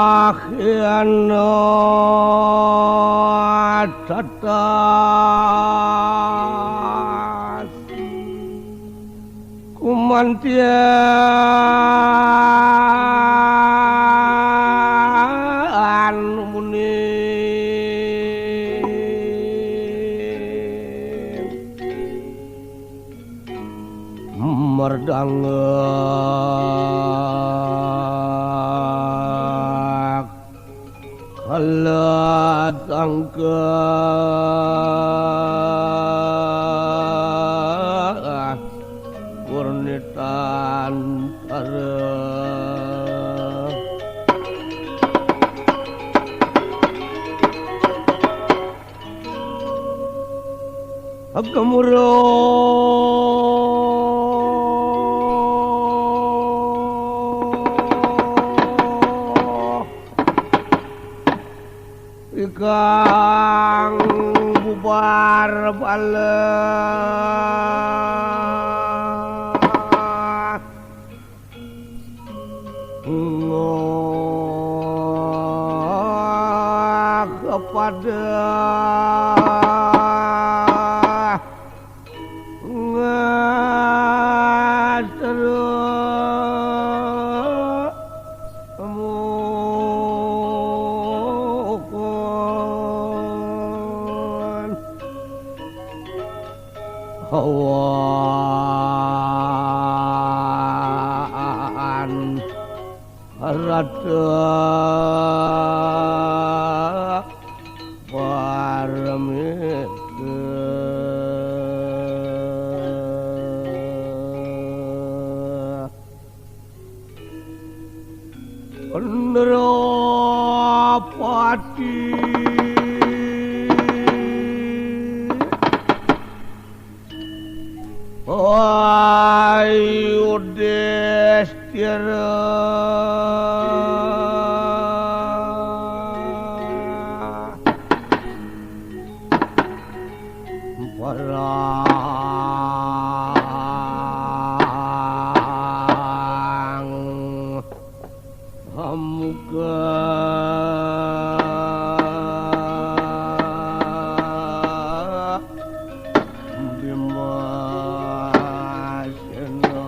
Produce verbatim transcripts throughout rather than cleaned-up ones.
Rahyana tatas kumantian muni. Merdangak kalatangka kurnitantara. Gemuruh ikang bubar bala. Ngah kepada ngah teruk mukun. Hawan rata paramita. Nrapati Ayudistira. Perang Hamuka Bimasena.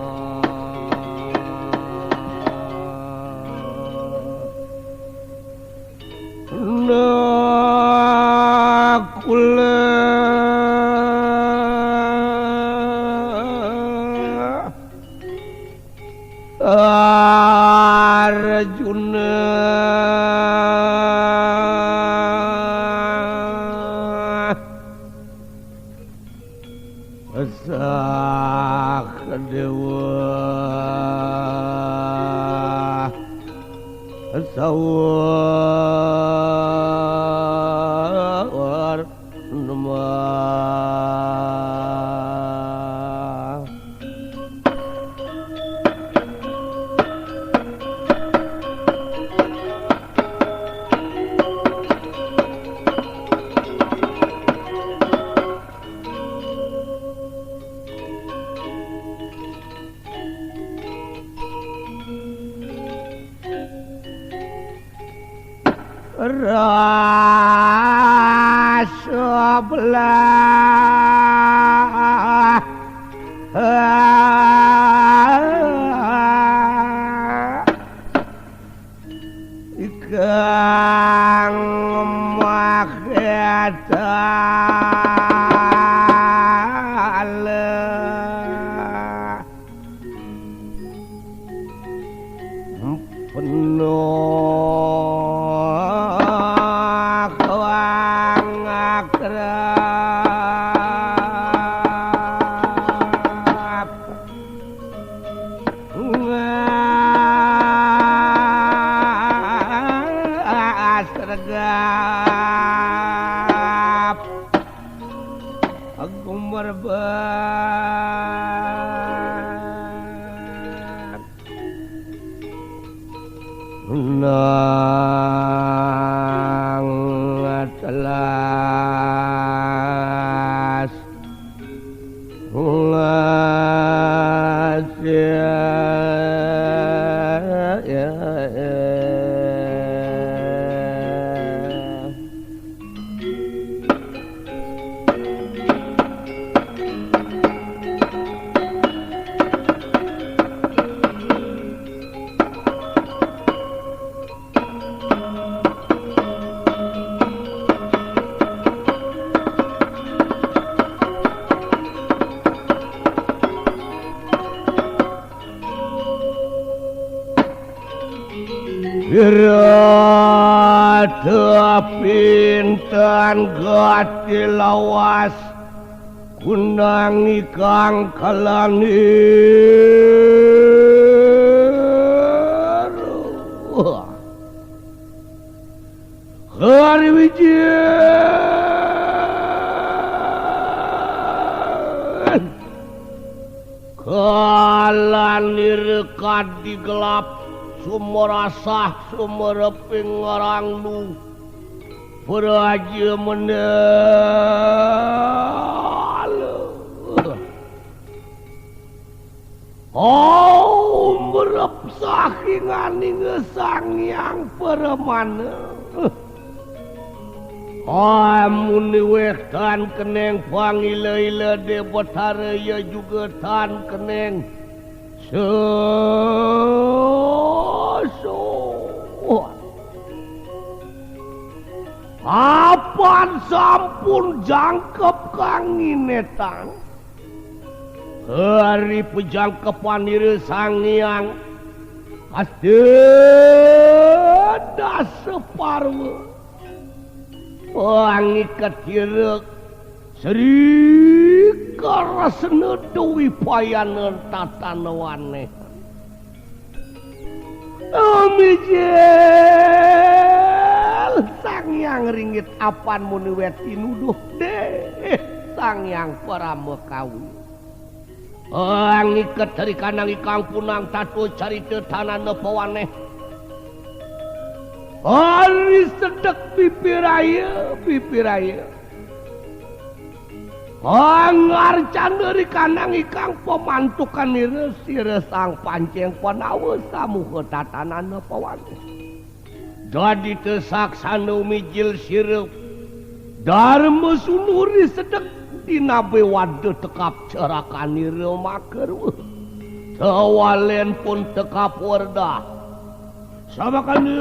Nakula Arjuna Sahdewa Sawar Nama. Rasa belah. Kang Mahetala penuh kang akrab. Asregap Agung Merbet nang telas. Ira tepintan gati lawas kunang ikang kalani. Hari Wijil kalanir kadi gelap, sumerasah, sumereping ngarangnu, praja menel. Om rep sahinganing Sang Hyang Paramana. Amun niweh tan keneng pangila-ila Dé Betara, ya juga tan keneng sesuh. Apan sampun jangkep kang nginetang. Ari pejangkepanira Sang Hyang Asta Dasa Parwa. Pangiket ira Sri Kresna Dwipayana tatanawané. Mijil Sang Hyang Ringgit, apan muni wé tinuduh, Dé Sang Hyang Paramakawi. Angiket ri kanang ikang punang tata carita tanana pawanéh. Ari sedek pipiraya, pipiraya. Pangarcana ri kanang ikang pamantukanira sira Sang Pancéng Pandawa samuka tatanana pawanéh. Dadi tesaksana mijil sira Darma Sunduri sedek dinabé wada tekap carakanira makarwa. Tawalén pun tekap werdah. Sabakana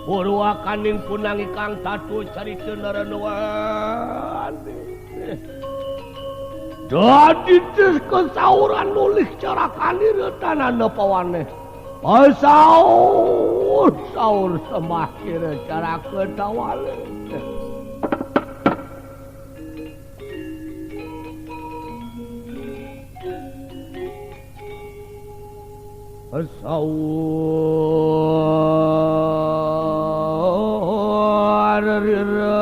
purwakaning punang ikang tata carita naranawané. Dadi tes kasauran nulih carakanira tanana pawanéh. Pasaur, saur sembah kira caraka tawalé. Saur rira.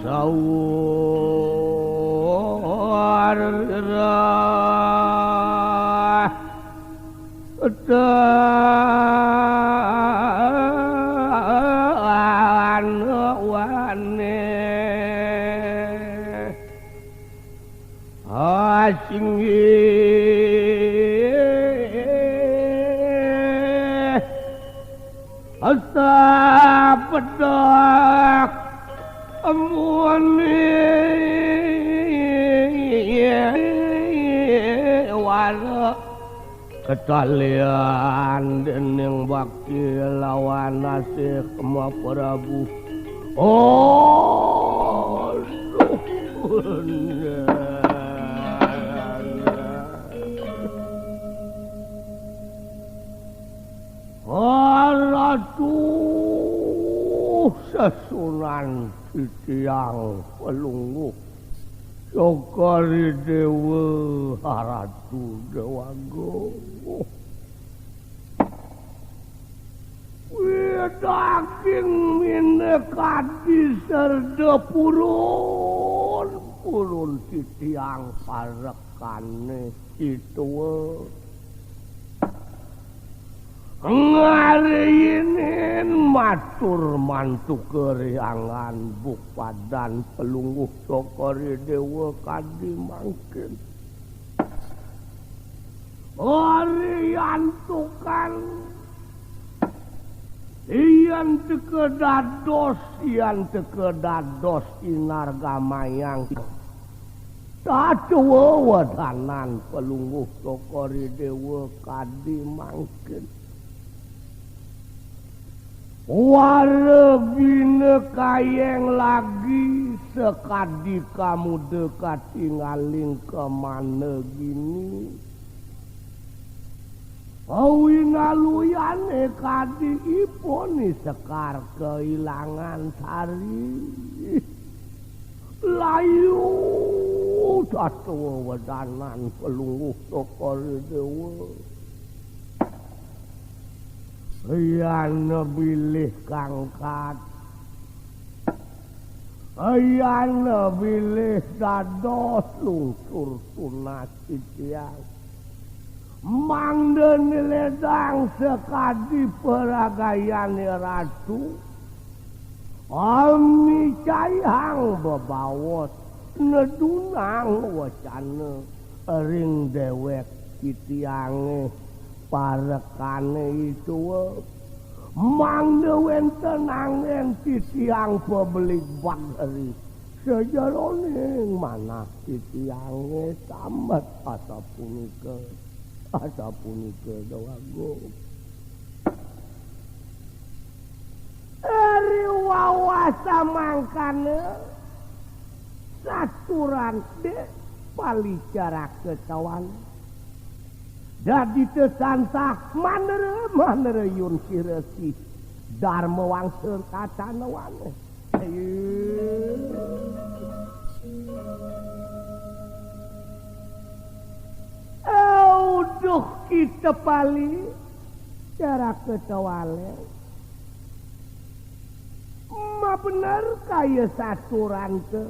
Saur rira. Tanawané. Asinggih. Asa pedek muni. Ketalian dening bakti lawan asih Kema Prabu. Oh, bener. Ratu sesunan titiang pelungguh Sokari Dewa Ratu Dewago. Kuwi daging minekadi serda purun, purun titiang parekane itua. Ngarinin matur mantuka riangan bupadan pelungguh Sokari Dewa kadi mangkin. Oriantukan, yen teka dados, yen teka dados inargamayang. Tatua wedanan pelungguh Sokari Dewa kadi mangkin. Wara bina kayeng lagi sakadi kamuda katingaling kemana gini. Awinaluyane kadi ipun ni sekar kailangan sari. Layu tatua wedanan pelungguh Sokari Dewa. Yan bilih kangkat, yan bilih dados lungsur tunas titiang. Mangda niledang sakadi paragayane ratu, amicayang bebaos nedunang wacana ring dewek titiange parekane itua. Mangda wenten anggen titiang pabelik bageri sajeroning manah titiange, sambet asapunika, asapunika Dewagung. Ri wawasa mangkana saturan de palicaraka tawan. Dadi tesansah manera-manera yun sirasi Darma Wangsa Tatanewane. Ayo. Auduh kita pali caraka tawale. Mabener kaya saturanta.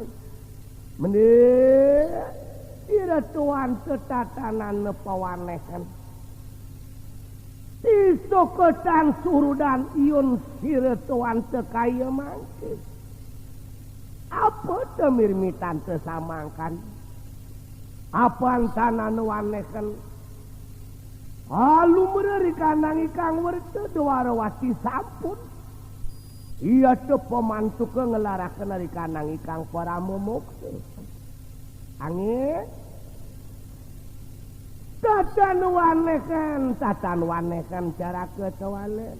Mending sira tuan tetatanana pawanehan. Isoketan surudan iun sira tuan tekaya mangke. Apa temirmitan tesamangkan? Apan tanana waneken? Alumra rikanang ikang werta dwarawati sampun. Iya te pamantuka ngelaraken rikanang ikang parama moksa. Angin. Tatan waneken, tatan waneken caraka tawalen.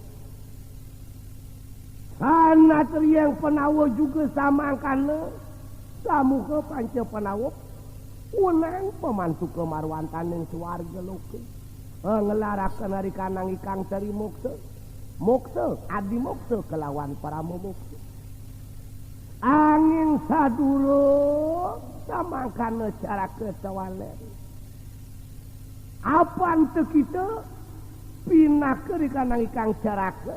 Sanatriang panawa juga samangkana, samuka panca panawa, wenang pamantuka marwantaning swarga loka. Eh, ngelaraken rikanang ikang teri moksa, moksa, adi moksa kelawan parama moksa. Anging sadurung samangkana caraka tawalen. Apan te kita pinaka rikanang ikang caraka,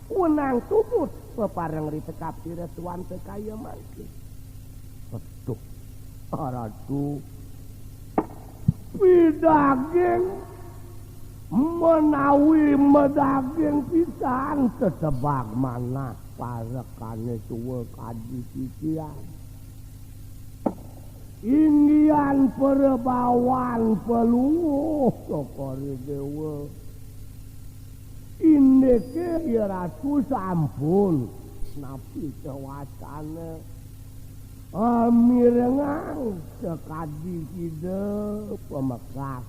wenang tumut pepareng ritekap sira tuan tekaya mangke. Aduh, Ratu, pidaging menawi medaging pisan tetebag manah parekane tua kadi titiang. Inggihan perebawan pelungguh Cokor Dewa. Indike ya Ratu sampun napi kewasane. Amirengang sekadi sida pamekas.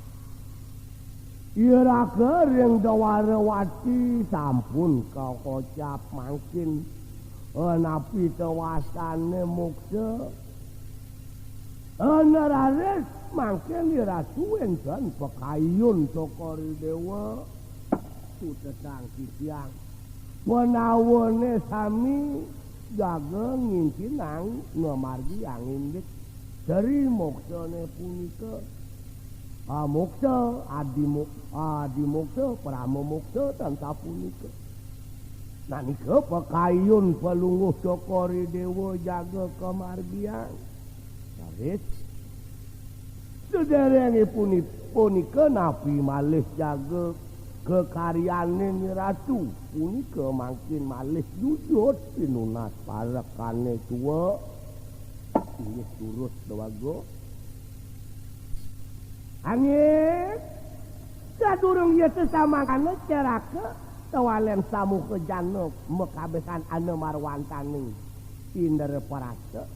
Iraga ring Dwarawati sampun kakocap mangkin, eh, napi tewasane moksa. Eh, neraris mangkin iratu wenten pakayun Cokor I Dewa. Sutetang titiang. Panawane sami jaga ngincinang ngamargiang indik Sri Moksane punika. Ah, Moksa, Adi Mo-, Adi Moksa, Parama Moksa, tan sapunika. Nanika pakayun Palungguh Cokor I Dewa jaga kamargiang. Raris. Sederengipun punika napi malih jaga kekaryane Ni Ratu. Punika mangkin malih jujut pinunas parekane tua. Inggih durus Dewagung. Angin. Sadurung iya sesamangkana caraka tawalen samuka jana makabesan ana marwantaning Indraprasta.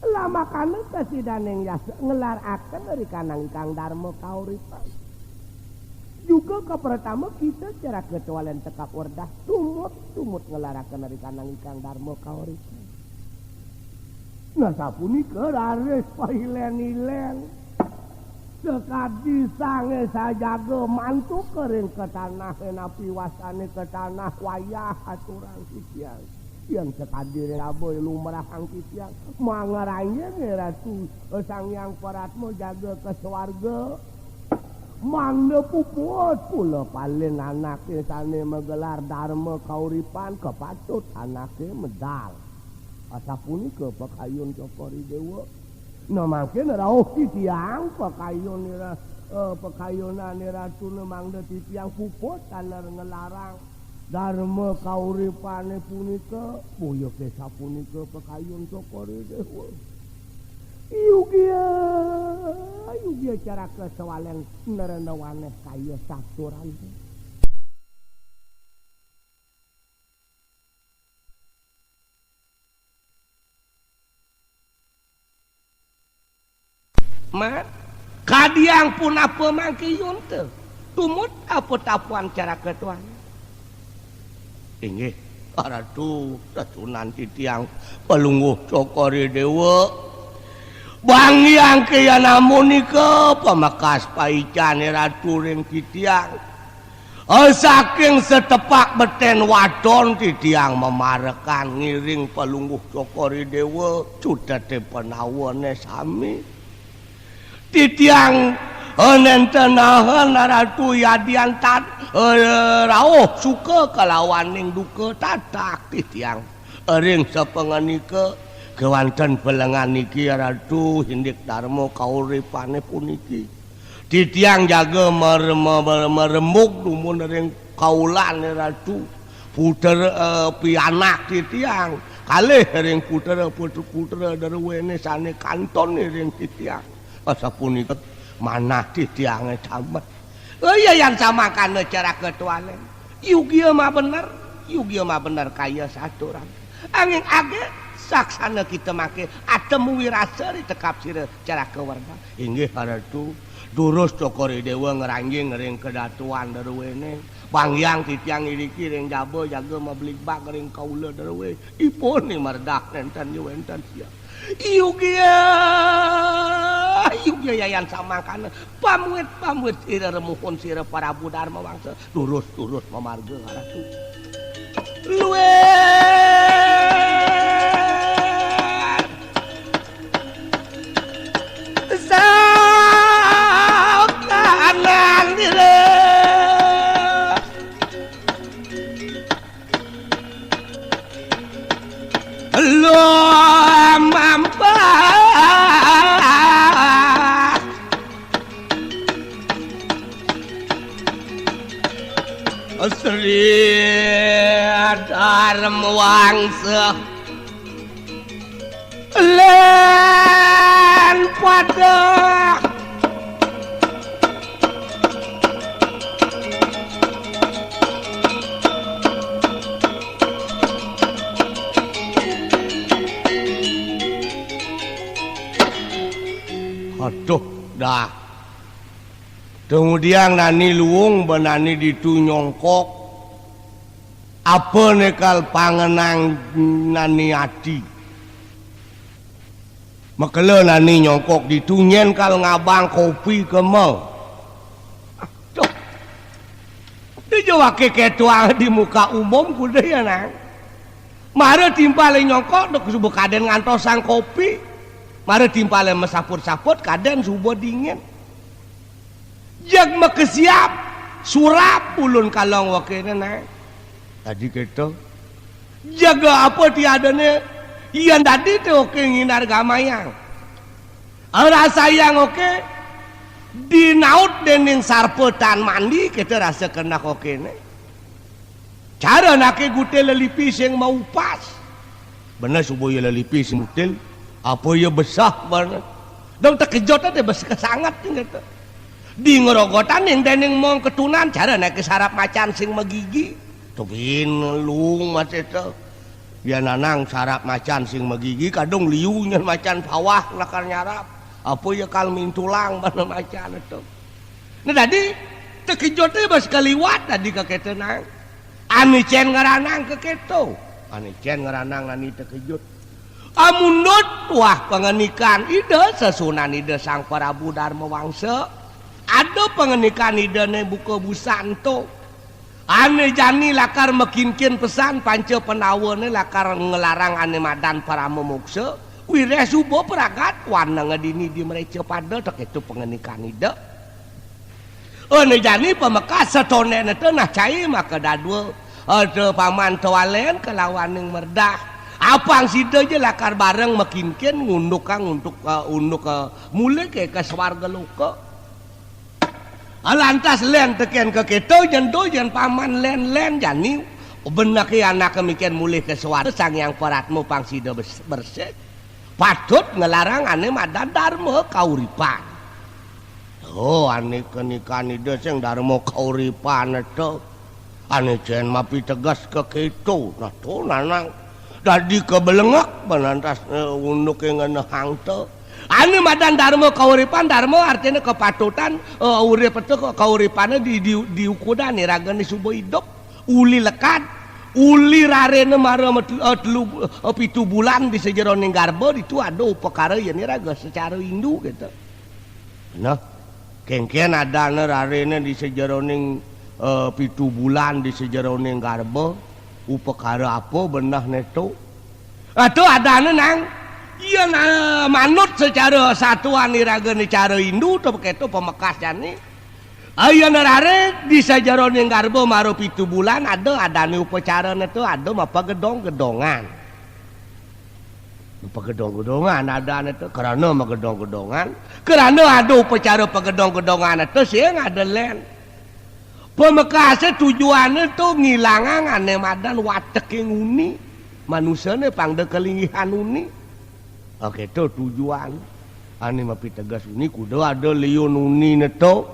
Lamakana kasidaning yasa ngelaraken rikanang ikang darma kauripan. Juga kapratama kita caraka tawalen tekap werdah tumut-tumut ngelaraken rikanang ikang darma kauripan. Nah, sapunika raris pailen-ilen. Sakadi sange sajaga mantuk ring katanahe napi wasane katanah wayah aturang titiang. Yen sakadi ring abai lumrahang titiang, mangranjing Ratu Sang Hyang Paratma jaga ka swarga. Mangda puput pula palen anake sane magelar Darma Kauripan kapatut anake medal. Asapunika pakayun Cokor I Dewa. Nah, mangkin rauh titiang pakayun ira-, eh, pakayunan Ratune mangda titiang puput taler ngelarang Darma Kauripane punika, boya kesapunika pakayun Cokor I Dewa. Yugia, yugia caraka sawalen nerena waneh kaya saturan. Mat, kadiang punapa mangke yunta? Tumut apa tapuan caraka tuan? Inggih, Ratu, Ratunan titiang Palungguh Cokor I Dewa. Bangiang kaya namunika pamekas paicane Ratu ring titiang. Eh, saking setepak beten wadon titiang mamarekan ngiring Palungguh Cokor I Dewa, cudete panawane sami. Titiang, eh, nenten nahen Ratu yadian tat-, eh, rauh suka kalawaning duka tatak titiang. Ring sapanganika, kewanten pelengan niki Ratu indik Darma Kauripane puniki. Titiang jaga mere-, mere-, merembug dumun ring kaulane Ratu. Putra, eh, pianak titiang. Kalih ring putra, putra, putra druwene sane kantun ring titiang. Asapunika manah titiange tamet. Oh iya, yan samangkana caraka tuanen. Yugia mabener, yugia mabener kaya saturan. Anging age saksana kita mangke atemu wirasa ri tekap sira caraka werda. Inggih, Ratu. Durus Cokor I Dewa ngranjing ring kedatuan druwene. Bangiang titiang iriki ring jaba jaga mabligbag ring kaula druwe. Ipun ni merdah nenten ni wenten sia. Yugia, yugia yayan samangkana. Pamuit, pamuit sira remuhun sira Prabu Darma Wangsa. Durus, durus mamarga Ratu. Luwih. Sakanan dira. Lumampah Sri Darmawangsa lan pada. Aduh, dah. Kemudian nani luung benani ditu nyongkok, apa nekal pangenang nani ati. Makela nani nyongkok ditu nyen kal ngabang kopi kema. Aduh. Dijawake ketuang di muka umum kuda ya nang. Mara timpale nyongkok dek suba kaden ngantosang kopi. Mara timpale mesaput-saput kaden suba dingin. Jeg makesiap, surap ulun kalong wakene nang. Tadi keto. Jaga apa tiadane, yan tadi te oke nginar gamayang. Rasayang oke, dinaut dening sarpa tan mandi, kita rasa kendak okene. Cara nake gutil lelipi sing maupas. Bener suba ya lelipi sing gutil, apa ya besah bener. Dong tekejut ade bes kesanget gitu. Di ngerogotan yang dening mong ketunan, cara nake sarap macan sing magigi. Tubin lung masih to. Ya nanang sarap macan sing magigi, kadung liu nyen macan pawah lakar nyarap. Apa ya kal mintulang mana macan itu. Nah tadi tekejutnya bas kaliwat tadi kakete nang. Ane cen ngeranang keketo. Ane cen ngeranang nani tekejut. Amundut wah pangenikan Ida sesunan Ida Sang Prabu Darma Wangsa. Ada pangenikan Ida ne buka busan to. Ane jani lakar makinkin pesan panca pandawane lakar ngelarang ane madan parama moksa. Wireh suba pragat waneng dini di mereca pada teketo pangenikan Ida. Ene jani pamekas setone nete nah cai maka dadua. Ada paman tawalen kelawaning merdah. Apang sida je lakar bareng makinkin ngundukang untuk, eh, unduk, eh, mulih ke, ke swarga loka. Lantas len teken ke keto jento jen paman len-len jani. Benake anake miken mulih ke swarga Sang Hyang Paratma pang sida bes-, bersih. Patut ngelarang ane madan darma kauripan. Oh, ane kenikan Ida sing darma kauripan to. Ane cen mapiteges ke keto. Nah, to nanang. Dadi kebelengek banantas, eh, unduke ngenehang to. Ane madan darma kauripan, darma artine kepatutan, eh, urip to ke-, kauripane di, di, diukudan iragane suba idup. Uli lekad, uli rarene mara met-, eh, telu, eh, pitu bulan di sajeroning garba, ditu ada upakara yen iraga secara Hindu gitu. Nah, kengken adane rarene di sajeroning, eh, pitu bulan di sajeroning garba, upakara apa benehne to? Atu adane nang, yen, eh, manut secara satuan iragane cara Hindu to keto pamekas jani. Ayeuna rare di sajeroning garba mara pitu bulan ada, adane upacarane to, ada mapagedong-gedongan. Mapagedong-gedongan adane to, krana magedong-gedongan, krana ada upacara pagedong-gedongan to sing ada len. Pamekase tujuane to ngilangang ane madan wateking uni. Manusane pang da kalinggihan uni. Oke, to tujuan. Ane mapiteges uni kuda ada liun unine to.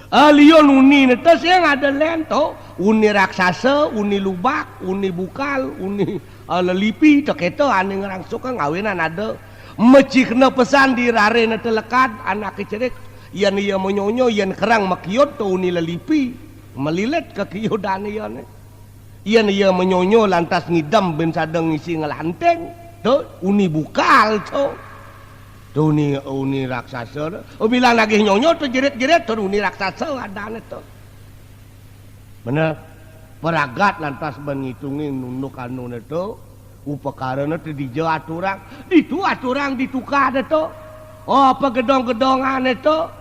Ah, liun unine to sing ada len to. Uni raksasa, uni lubak, uni bukal, uni, ah, lelipi to keto ane ngrangsuk ngawinan ada. Mecikna pesan di rarene to lekad anake cerik. Yen iya manyonyo, yen kerang makiut to uni lelipi. Melilit ke kiudan iyane. Yen iya manyonyo lantas ngidem bin sada ngisi ngelanting, to uni bukal to. To uni, uni raksasa to. Oh, bilang nagih nyonyo to jerit-jerit to uni raksasa adane to. Bener. Pragat lantas ben ngitungi nunduk anune to. Upakarane to dija aturang, ditu aturang ditukade to. Oh, pagedong-gedongane to.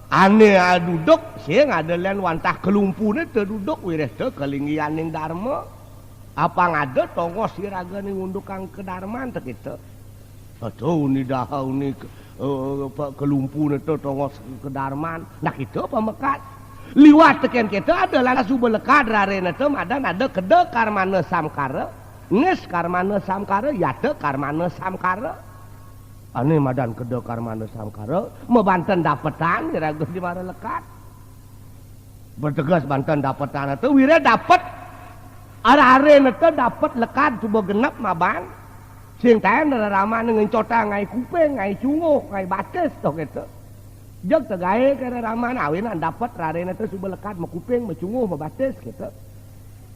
Ane, ah, duduk, sing ada len wantah kelumpune to duduk, wireh to kalinggihaning darma. Apang ada tongos iragane ngundukang kedarman to kita. Aduh, uni daha, uni ke-, eh, apa, kelumpune to tongos kedarman. Nah, kita pamekas. Liwat teken kita ada lan suba lekad rarene to madan ada keda karmana samkara. Nis karmana samkara, yata karmana samkara. Ane madan keda karmana samkara, mabanten dapetan iraga di mara lekad. Bertegas banten dapetan atu, wira dapet. Arare nete dapet lekad suba genep maban. Sing taen rarama ngencotang ngai kuping, ngai cunguh, ngai batis to gitu. Jeg tegaé kene raman awinan dapet rarene té suba lekad makuping, macunguh, mabatis, gitu.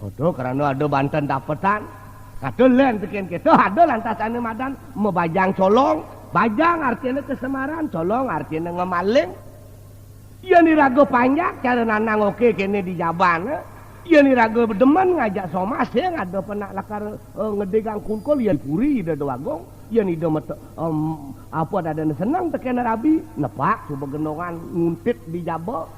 Aduh, karena ada banten dapetan. Kata lén tekén kita, ada lantas ane madan mabajang colong. Bajang artinya kesemaran, colong artinya ngemaling. Yén iraga panjak cara nanang oké kéné di jabana. Yén iraga demen ngajak somah, sing ada penak lakar, eh, ngedégang kulkul, yén puri Ida Déwagung. Yén Ida mete-, em, apa dadane seneng tekén rabi, nepak suba gendongan nguntit di jaba.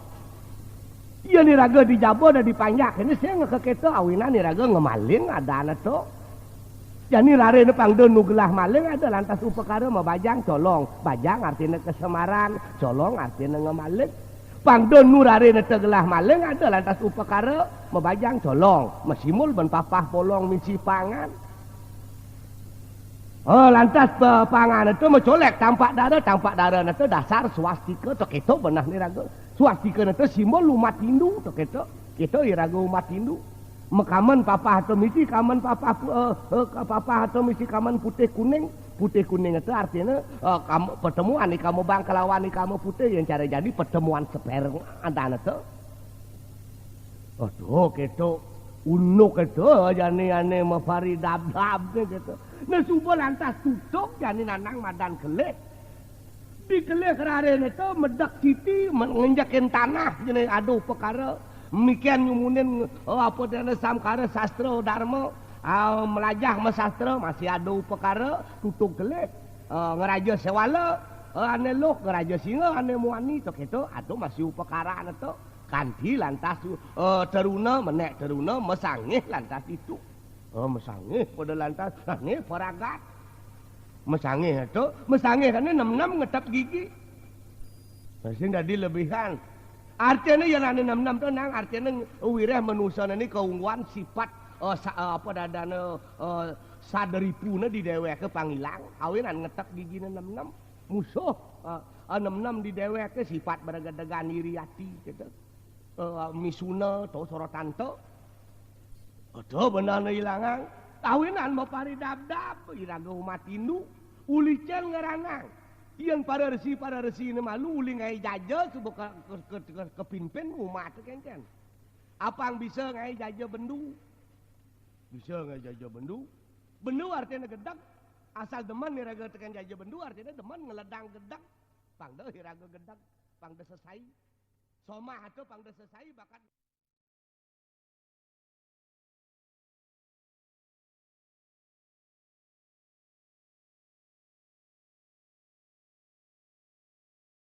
Yén iraga di jaba dadi panjak, ini sing ka kita awinan iraga ngemaling adane to. Jani rarene pang da nu gelah maling ada lantas upakara mabajang colong. Bajang artine kesemaran, colong artine ngemaling. Pang da nu rarene tegelah maling ada lantas upakara mabajang colong. Masimbol ban papah polong misi pangan. Oh, lantas pe-, pangan itu macolek tampak dara, tampak dara itu dasar swastika to, kita benah ni raga. Swastika itu simbol umat Hindu to, kita. Kita iraga umat Hindu. Makamen papah atau misi kamen papah pu-, eh, eh, papah atau misi kamen putih kuning. Putih kuning itu artinya, eh, kamu, pertemuan ikama bang kelawan ikama putih yang cara jadi pertemuan sperma adane to. Aduh, keto unuk keto jani ane mapari dab-dab ni keto. Nah, suba lantas tutuk jani nanang madan kelih. Di kelih rarene to medek siti, men-, ngenjekin tanah jani ada upakara. Mikian nyumunin, oh, apa dene samkara sastra dharma, ah, melajah masastra masih ada upakara, tutuk kelih. Ah, ngeraja sewala, ah, ane luh, ngeraja singa, ane muani, to keto, ada masih upakara to. Kanti lantas, eh, teruna, menek teruna, masangih lantas itu. Eh, masangih pada lantas, sangih paragat. Masangih itu, masangih kan nem-nem ngetep gigi. Nah, sing dadi lebihan. Artinya yang ane nem-nem to nang, artinya wireh manusa ni kaungguhan sifat, eh, sa-, eh, apa dadane, eh, sadripune di deweke pangilang, awinan ngetep gigine nem-nem. Musuh, eh, eh, nem-nem di deweke sifat bergedegan iri ati, gitu. Eh, misuna to sorotan to. Ada benane ilangang. Kawinan mapari dab-dab, iraga umat Hindu. Ulicen ngeranang. Yen para resi, para resi ne malu uli ngaé jaja suba ke, ke, ke, ke, kepinpin umat kéngkén. Apang bisa ngaé jaja bendu? Bisa ngaé jaja bendu. Bendu artinya gedeg. Asal demen iraga tekén jaja bendu artinya demen ngeledang gedeg. Pang da iraga gedeg, pang da sesai. Somah atuh pang da sesai bakat